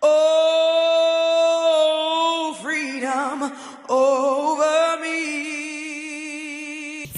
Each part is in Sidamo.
Oh, freedom over me.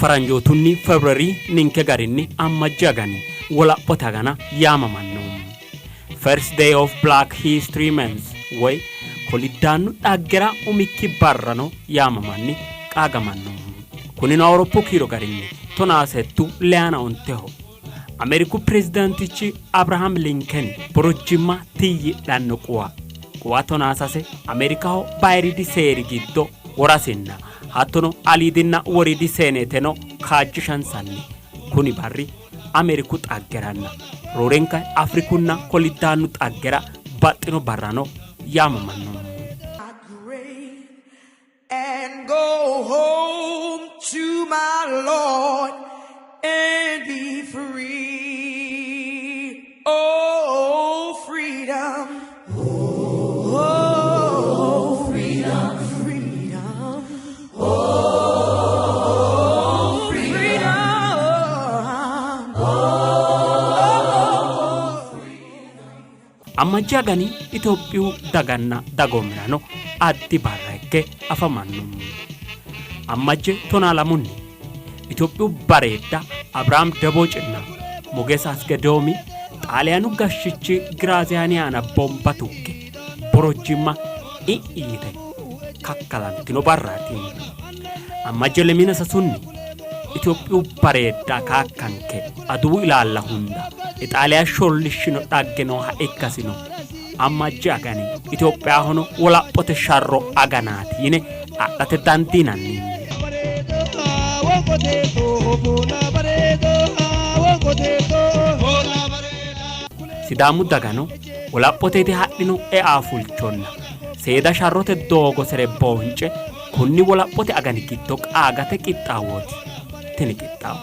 Faranjootunni February ninke garinni Ammajje agani wolaphote agana yaamamanno. First Day of Black History Month woy koliddaannu dhaggera umikki barrano yaamamanni qaagamanno. Kunino Awuroppu kiiro garinni tonaa settu leyana onteho. Ameeriku pirezidaantichi Abrahaam Linkeni borojjimma tiyyidhanno quwa quwa 13 Ameerikaho bayiriidi seeri giddo worasinna hattono aliidinna woriidi seeneeteno kaajjishansanni kuni barri Ameeriku xaggeranna roorenka Afrikunna koliddaannu xaggera baxxino barrano yaamamanno. And go home to my Lord and be free. Oh, freedom. Oh, freedom. Freedom. Oh, freedom. Ammajje agani Itophiyu daganna dagoomirano addi barra ikke afamanno. Ammajje tonaa lamunni Itophiyu bareedda Abiraam Deboocinna Moges Asgedoomi Xaaliyaanu gashshichi Giraaziyaani aana bomba tugge borojjimma i'I yite kakkalantino barraati. Ammajje lemiina sasunni Itophiyu bareedda akaakkanke Aduwu ilaalla hunda Ixaaliya shollishshino dhagge nooha ikkasino Ammajje agani Itophiyahono wolaphote sharro aganaati yine adhate dandiinanni. Sidaamu dagano wolaphote yite hadhino eaafulchonna seeda sharrote doogosere boonce konni wolaphote agani giddo qaagate qixxaawooti tini qixxaawo.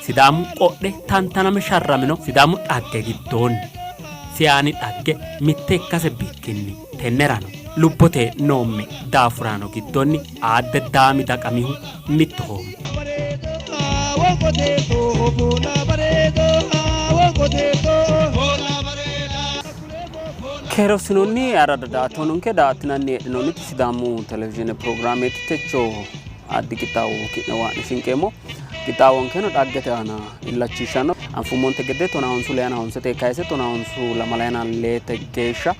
Sidaamu qodhe tantaname sharramino Sidaamu dhagge giddoonni Siyaani dhagge mitte ikkase bikkinni tennerano lubbote noomme daafuraano giddonni Aadde Daami Daqamihu mittoho. Keerossinoonni arada daa''attoononke daa''attinanni heedhinoonniti Sidaamu televizhiine pirogiraameeti techo addi qixxaawo ki'ne waa'ne shinqeemmo. Qixxaawonkeno dhaggete aana illachiishshanno. Anfummonte gede tonaa honsu leyana honsete kayise tonaa honsu lamalayina leete geeshsha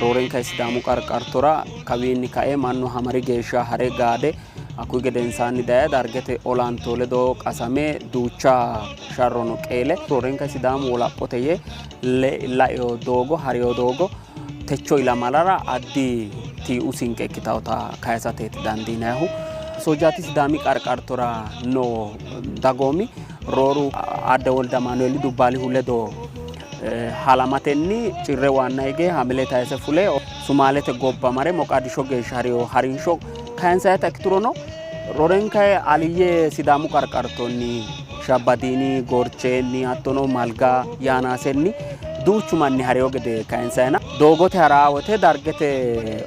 roorenka Sidaamu qarqartora kawiinni kae mannu hamari geeshsha hare gaade hakkuyi gedensaanni daye Dargete olanto ledo qasame duucha sharrono qeele roorenka Sidaamu wolaphote yee laino doogo harino doogo techo ilamalara addi tiiu sinqe ikkitawota kayisateeti dandiinannihu. Soojjaati Sidaami qarqartora noo dagoomi rooru Aadde Wolde Amaanueeli Dubbaalihu ledo halamatenni Cirre waanna hige Hamile tayise fule Sumaalete gobba mare Moqaadisho geeshsha harino harinsho kayinsayita ikkiturono roorenka Aliyye Sidaamu qarqartonni Shabbadiini, Gorcheenni hattono Malga Yaanaasenni duuchu manni harino gede kayinsayina doogote haraa wote Dargete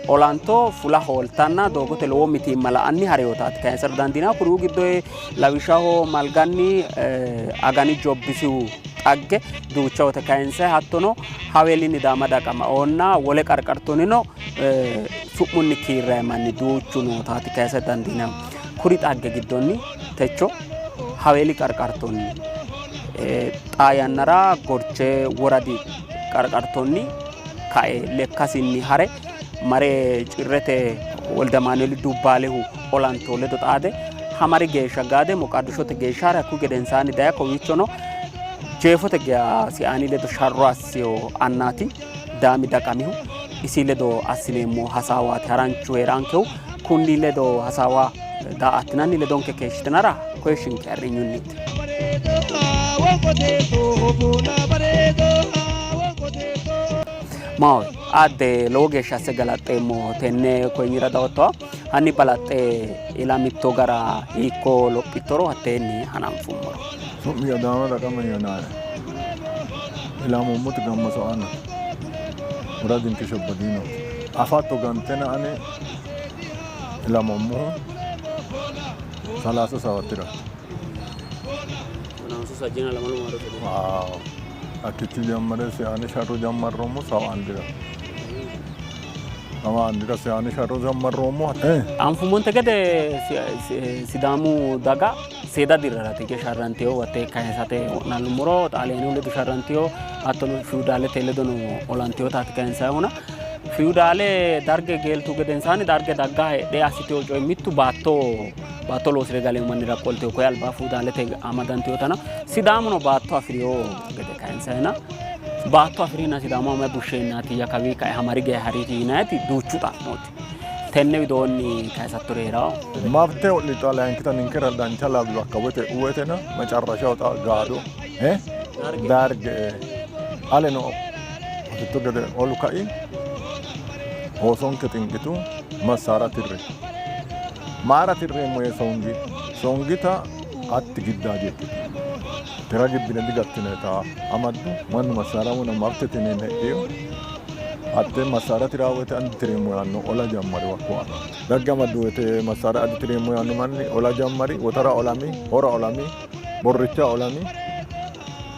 olanto fula hooltanna doogote lowo mitiimma la'anni harinotaati kayinsara dandiinannihu. Kuriuu giddo lawishshaho Malganni Agani Jobbisihu xagge duucha wote kayinse hattono Haweelinni Daama Daqamaoonna wole qarqartonnino su'munni kiirranni manni duuchu nootaati kayisa dandiinannihu. Kuri xagge giddonni techo Haweeli qarqartonni xaa yannara Gorchee woradi qarqartonni kae lekkasinni hare mare Cirrete Woldamaanueeli Dubbaalehu olanto ledo xaade Hamari geeshsha gaade Moqaadishote geeshsha hare hakkuyi gedensaanni daye kowiichono jeefote geya Siaani ledo sharro assino annaati Daami Daqamihu isi ledo assineemmo hasaawaati haranchu hee'raankehu kunni ledo hasaawa daa''attinanni ledonke keeshshitinara koyishshinke ayirrinyunniiti. Maahoy aadde lowo geeshsha asse galaxxeemmo tenne koyinyira dawottoha. Hanni balaxxe ilamitto gara hiikko lophittoro hatteenni hananfummoro. Su'mi'ya Daama Daqama yinannie. Ilamoommoti Gammaso aanaati. Woradinke Shabbadiinooti. Afatto gantena ane ilamoommohu salaasa saatiraati. Sajjina 2 maarote. Waaw, hakkichi jammare siyaani sharro jammarroommo 71ra. 71ra siyaani sharro jammarroommo. Anfummonte gede Sidaamu daga seeda dirraraati hige sharranteyo watte kayisate wo'naallummoro Xaaliyaanu ledo sharranteyo, hattono fiwudaalete ledono olanteyotaati kayinsayihuna. Fiwudaale darge geeltu gedensaanni darge dagga heedhe assiteyo coyi mittu baatto loosire galeyo mannira qolteyo koye alba fiwudaalete amadanteyotana Sidaamuno baatto afiriyo gede kayinsayina, baatto afirina Sidaamu amayi bushsheennaati kawi kae hamari geya hariti yinayiti duuchu xa'mooti. Tenne widoonni kayisattore heerawo? Mafte ho'lixxa layinkita ninkera dancha lablu hakka wote uwetena macarrashaho xa gaado darge aleno afitto gede olu kai, oosonke xinqitu, massaara tirre maara tirreemmo yee songi songita atti giddaaji ikkitu tira gibbine digattineta amaddu mannu massaara wona mafte tineen hedhiyo hatte massaara tiraa wote andi tireemmo yaanno ola jammari. Wakko dagge amaddu wote massaara adi tireemmo yaanno manni ola jammari. Wotara olami, hora olami, borricha olami.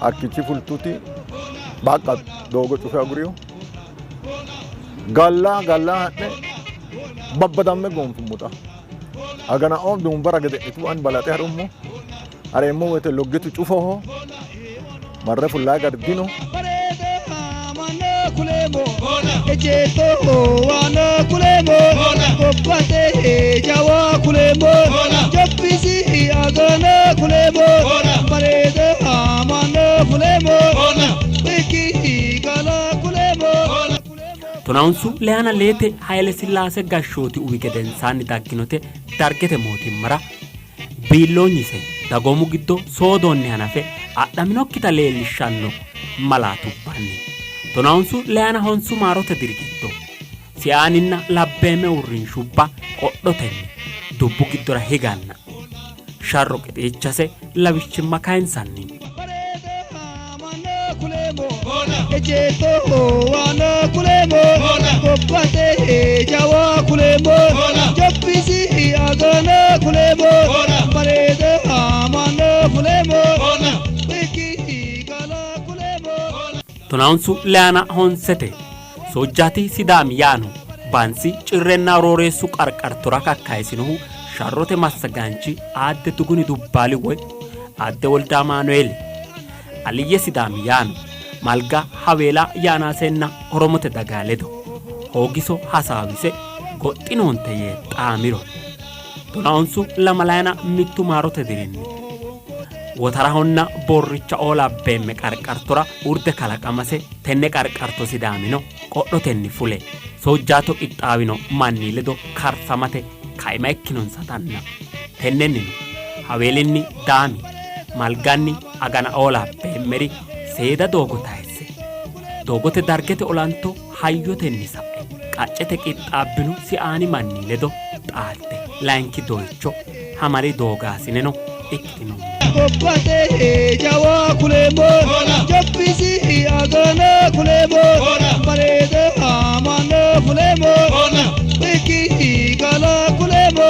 Hakkichi fultuti baqqa doogo cufe aguriyo galla galla ha'ne babbadamme goonfummuta agana'o duumbara gede'nitu ani balaxe harummo. Hareemmo woyte loggitu cufoho marre fullaa gardino. Kuleemo ejeeto waana kuleemo gobbate jawa kuleemo jobbisi agana kuleemo bareeda mana kuleemo biki gala kuleemo. 14 lete Haile Sillaase gashshooti uwi gedensaanni dagginote dargete mootimmara biilloonyise dagoomu giddo soodonni hanafe adhaminokkita leellishshanno malaatubbanni 14 50 maarote diri giddo si'aaninna labbeeme uurrinshubba qodhotenni dubbu giddora higanna sharro qixiichase lawishshimma kayinsanni. Ejeeto waana kuleemo gobbate jawa kuleemo jobbisi agana kuleemo bareeda mana kuleemo biki gala kuleemo. 14 5te Soojjaati Sidaami yaano Bansi, Cirrenna Rooreessu qarqartora kakkayisinohu sharrote massagaanchi Aadde Duguni Dubbaali woy Aadde Wolda Amaanueeli Aliyye Sidaami yaano Malga, Haweela, Yaanaasenna Oromote dagaa ledo hoogiso hasaawise goxxinoonte yee xaamiro 14 21 maarote dirinni Wotarahonna Borricha oolabbeemme qarqartora urde kalaqamase tenne qarqarto Sidaamino qodhotenni fule soojjaato qixxaawino manni ledo karsamate kaima ikkinonsatanna tennennino Haweelinni Daami, Malganni Agana oolabbeemmeri seeda doogo tayisse doogote dargete olanto hayyotenni sa'e qaccete qixxaabbino si'aani manni ledo xaadde layinki doyicho Hamari doogaasineno ikkitino. Gobbate jawa kuleemo jobbisi agana kuleemo bareeda mana kuleemo biki gala kuleemo.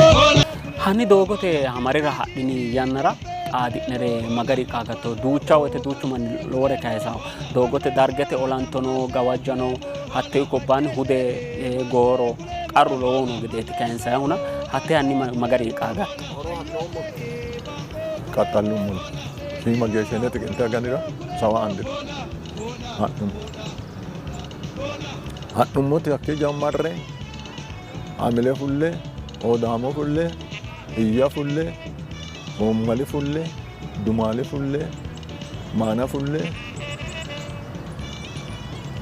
Hanni doogote Hamarira hadhini yannara xaadi'nere magari qaagatto? Duucha woyte duuchu manni lowore kayisawo. Doogote dargete olantono gawajjano hatte gobbaanni hude, gooro qarru lowohu noo gedeeti kayinsayihuna, hatte hanni magari qaagatto? Qaxxallummo shiima geeshshane xiqimte aganira 71ra ha'nummo. Ha'nummoti hakkii jammarre Hamile fulle, Oodaamo fulle, Iyya fulle, Hoommali fulle, Dumaali fulle, Maana fulle,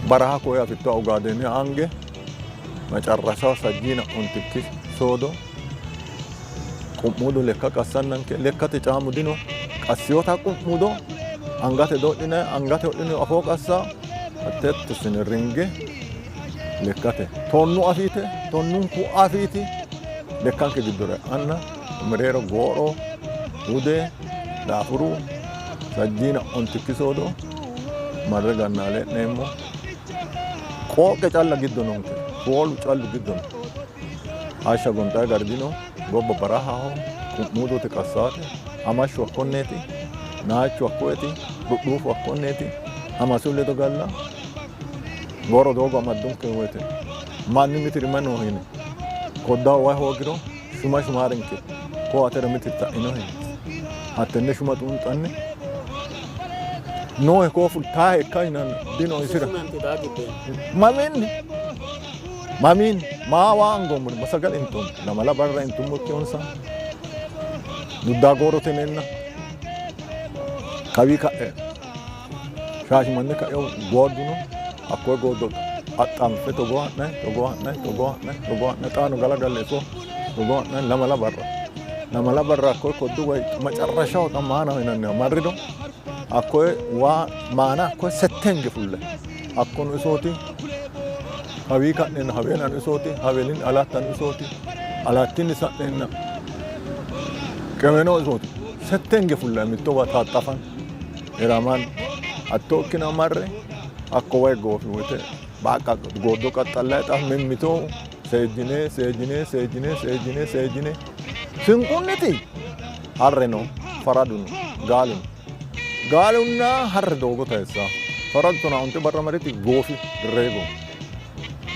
baraha koye afitto Ogaadeni ange macarrashaho sajjiina ontikki soodo qu'muudu lekka qassannanke lekkate caamu dino qassiyota qu'muudo angate doodhinayi angate hodhine afoo qassa hatteetto sine ringe lekkate tonnu afiite tonnunku afiiti lekkanke giddora anna mereero gooro hude daafuru sajjiina ontikki soodo marre gannaale e'neemmo. Qooqqe calla giddo noonke, foolu callu giddo no. Hashsha gonxayi gari dino, gobba barahaho, qu'muudote qassaate, hamashshu hakkonneeti. Naachu hakkoeti, dhudhuufu hakkonneeti, hamasu ledo galla, gooro doogo amaddunke woyte manni mitiri mayi noohe yine koddaho wayi hoogiro shuma shumaarinke koo atera mitiri ta'inohe yine hattenne shuma xuunxanni noohe koo fultaahe ikka yinanni dino isira maminni maminni maa waa angoommori ma sagale intoommo lamala barra intummo ikkihonsa duddaa goorote yineenna kawii ka'e Shaashimanne ka'e goodduno hakkoye gooddo axxanfe togoo ha'nayi togoo ha'nayi togoo ha'nayi togoo ha'nayi xaano galagalle iso togoo ha'nayi lamala barra lamala barra hakkoye koddu wayi macarrashaho xa maanaho yinanniwa marriro hakkoye waa maana hakkoye sette hinge fulle hakkono isooti hawii ka'neenna haweelano isooti haweelinni alaattano isooti alaattinni sa'neenna qeweno isooti sette hinge fullayi mittowa taaxxafan Hiraman hatto ikkina marre hakko way goofi woyte baaqqa gooddo qaxxallayi xa mimmito seejjine seejjine seejjine seejjine seejjine sinqunniti harre no faradu no gaalu no gaalunna harre doogo tayissa faradu tonaa onte barra mariti goofi dirree goofi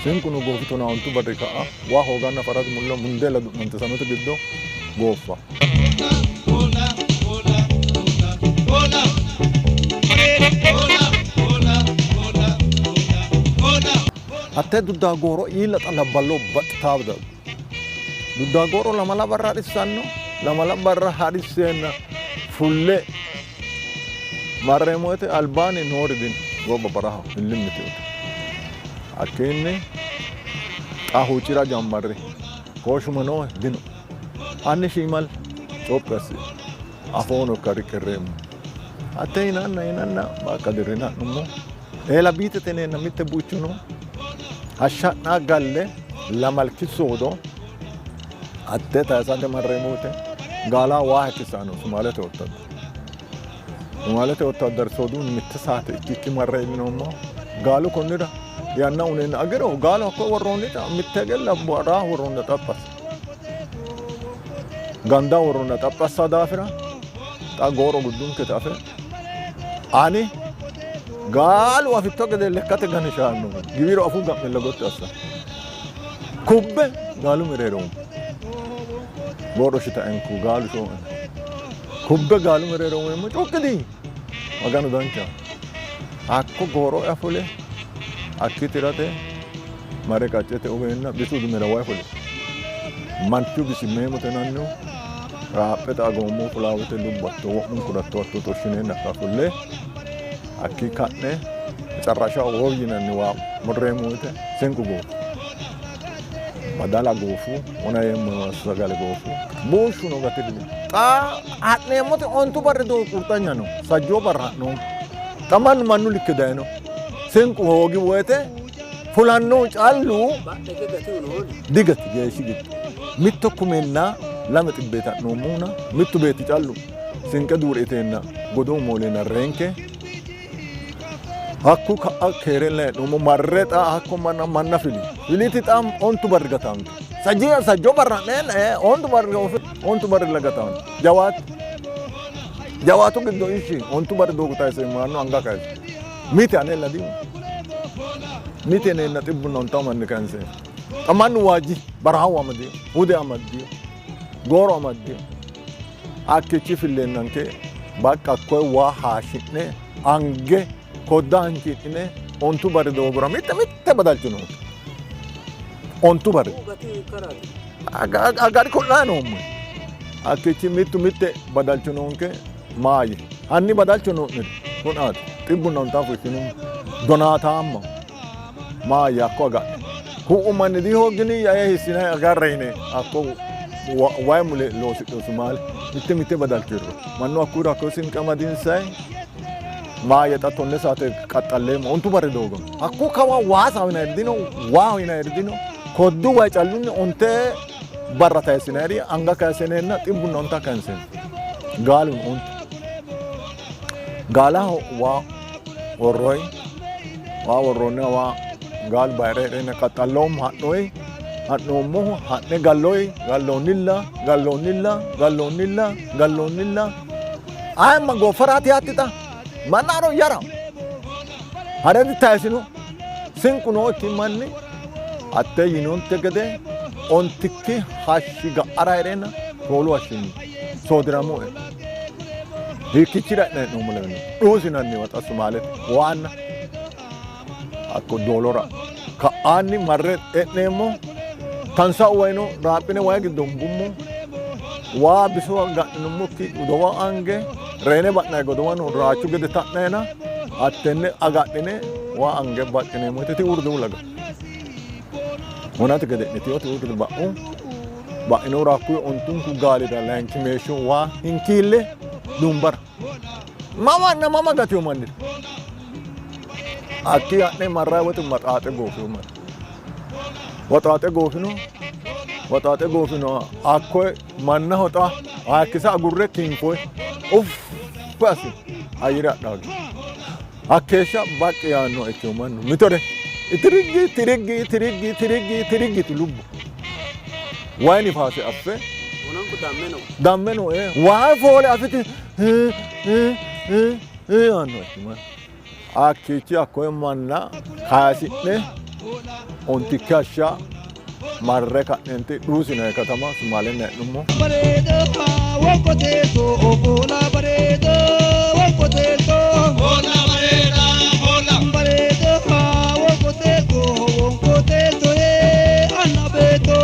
sinquno goofi tonaa ontu barri ka'a waa hooganna faradu mulla mundeella du'nante sanote giddo gooffa. Hattee duddaa gooro iilla xa labballo baxxitawo daggu. Duddaa gooro lamala barra hadhissanno, lamala barra hadhisseenna fulle marreemmo woyte albaanni noori dino, gobba barahaho millimmitinote. Hakkiinni xa huucci'ra jammarri. Kooshuma noohe? Dino. Hanni shiimal cophi assie. Afoono ikka riqirreemmo. Hatte yinanna yinanna baaqqa dirrine ha'nummo. Eela biitete yineenna mitte buicho no. Hashsha ha'na galle lamalki soodo hatte tayisate marreemmo woyte gaala waa haykkisanno Sumaalete wottaddari. Sumaalete wottaddari soodunni mitte saate ikkikki marre iillinoommo. Gaalu konnira yanna uneenna agiro gaalu hakko worroonnita mitte higella raa worroonnita xaphi assi. Ganda worroonnita xaphi assa daafira xa gooro guddunkete afe ani gaalu afitto gede lekkate gane shaanno giwiro afuu ga'mella gotti assa kubbe gaalu mereero gooro shitaenku gaalu shoo'e kubbe gaalu mereero umeemmo cuqqidi Maganu dancha hakko gooro'ya fule hakki tirate mare qaccete uweenna bisu udumera wayi fuli. Manchu bisi meemote yinannihu raaphete agoommo fulaawete lubbo hatto wo'munkura hatto hatto xorshineenna hakka fulle hakkii ka'ne macarrashaho wowi yinanni waa murreemmo woyte sinqu goofu. Badala goofu, wona yeemmo sagale goofu, buushshuno gatiri dino. Xa ha'neemmote ontu barri doogo qurxanya no, sajjoo barra ha'noommo. Xa mannu mannu likke dayino. Sinqu hoogi woyte fulannohu callu digati geeshshi giddo mitto kumenna lame xibbeeti ha'noommohuna mittu beetti callu sinqe duure iteenna godowu mooleenna reenke hakku ka'a keerella hee'noommo marre xa hakko manna manna fili filiti xa ontu barri gataanke sajjiya sajjo barra ha'neenna ontu barri ontu barri la gataanke jawaatu jawaatu giddo ishshi ontu barri doogo tayiseemmo yaanno anga kayise mite anella dihu mite neenna xibbunna ontawu manni kayinse xa mannu waajji barahawu amadino hude amaddino gooro amaddino hakkiichi filleennanke baqqa hakkoye waa haashi'ne ange kodda hankiidhine ontu barri doogora mitte mitte badalcho noonke. Ontu barri agari ku'layi noommo. Hakkiichi mittu mitte badalcho noonke maayye. Hanni badalcho noo'neri kunaati xibbunna ontaa fushshinummo donaataamma maayye hakko agadhe. Ku'u manni dihooggini yee hiissinayi agarre yine hakko wayi mule loosidhino sumaale mitte mitte badalcho irro. Mannu hakkuyira hakko sinqe amadinsayi maayye xa tonne saate qaxxalleemmo ontu barri doogo no. Hakku kawa waasaho yinayiri dino, waaho yinayiri dino. Koddu wayi callunni onte barra tayissinayiri anga kayissineenna xibbunna onta kayinseemmo. Gaaluno ontu. Gaalaho waa worroyi, waa worroonniha waa gaalu bayire hee'reenna qaxxalloommo ha'noyi, ha'noommohu ha'ne galloyi, galloonnilla, galloonnilla, galloonnilla, galloonnilla. Ayimma gooffaraati yaattita mannano yara hare ditayisino sinqu nookki manni hatte yinonte gede ontikki hashshi ga'ara hee'reenna shoolu hashshinni soodiramu e hiikkichira e'ne hee'noommo lewino dhuusinanniwa xa Sumaalete waanna hakko doolora ka'aanni marre e'neemmo tansa'u wayino raaphine wayi giddo umbummo waa biso ga'ninummokki godowa ange reyine ba'nayi godowano raachu gede ta'nayina hattenne agadhine waa ange baccineemmo yite tiuurdi laga wonate gede'nitino tiuurdi ba'u ba'inohura hakkuyi ontunku gaalira layinkimeeshsho waa hinkiille duumbara mamanna mama gatino mannira hakkii ha'ne marrayi wote maxaaxe goofino manni waxaaxe goofino waxaaxe goofino hakkoye mannaho xa hayikkisa agurre kinfoye uffi assi ayyire adhaagi hakkeeshsha baqqi yaannoha ikkino mannu mitore tiriggi tiriggi tiriggi tiriggi tiriggiti lubbo wayi nifaase affe damme no wayi foole afiti yaannoha ikkino mannu hakkiichi hakkoye manna kayisi'ne ontikki hashsha marre ka'nenti dhuusinay katama Sumaalenna e'nummo. Bareedo wonkoteeto ofola bareedo wonkoteeto bareedo wonkoteeto wonkoteeto ee anna beeto.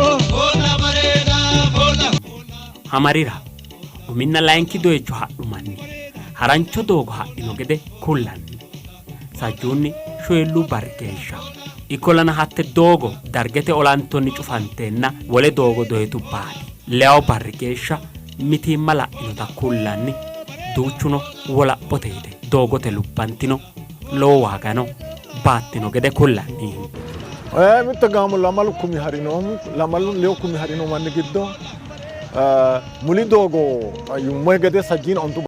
Hamarira uminna layinki doyicho hadhu manni harancho doogo hadhino gede kullanni. Sajjuunni shoyilluu barri geeshsha. Ikkollana hatte doogo Dargete olantonni cufanteenna wole doogo doyitu baali. Leyawo barri geeshsha mitiimma la'inota kullanni. Duuchuno wolaphote yite doogote lubbantino, lowo waagano baattino gede kullanni. Mitte gaamo lamalu kumi harinohu lamalu lewu kumi harino manni giddo muli doogo yummohe gede sajjiina ontu.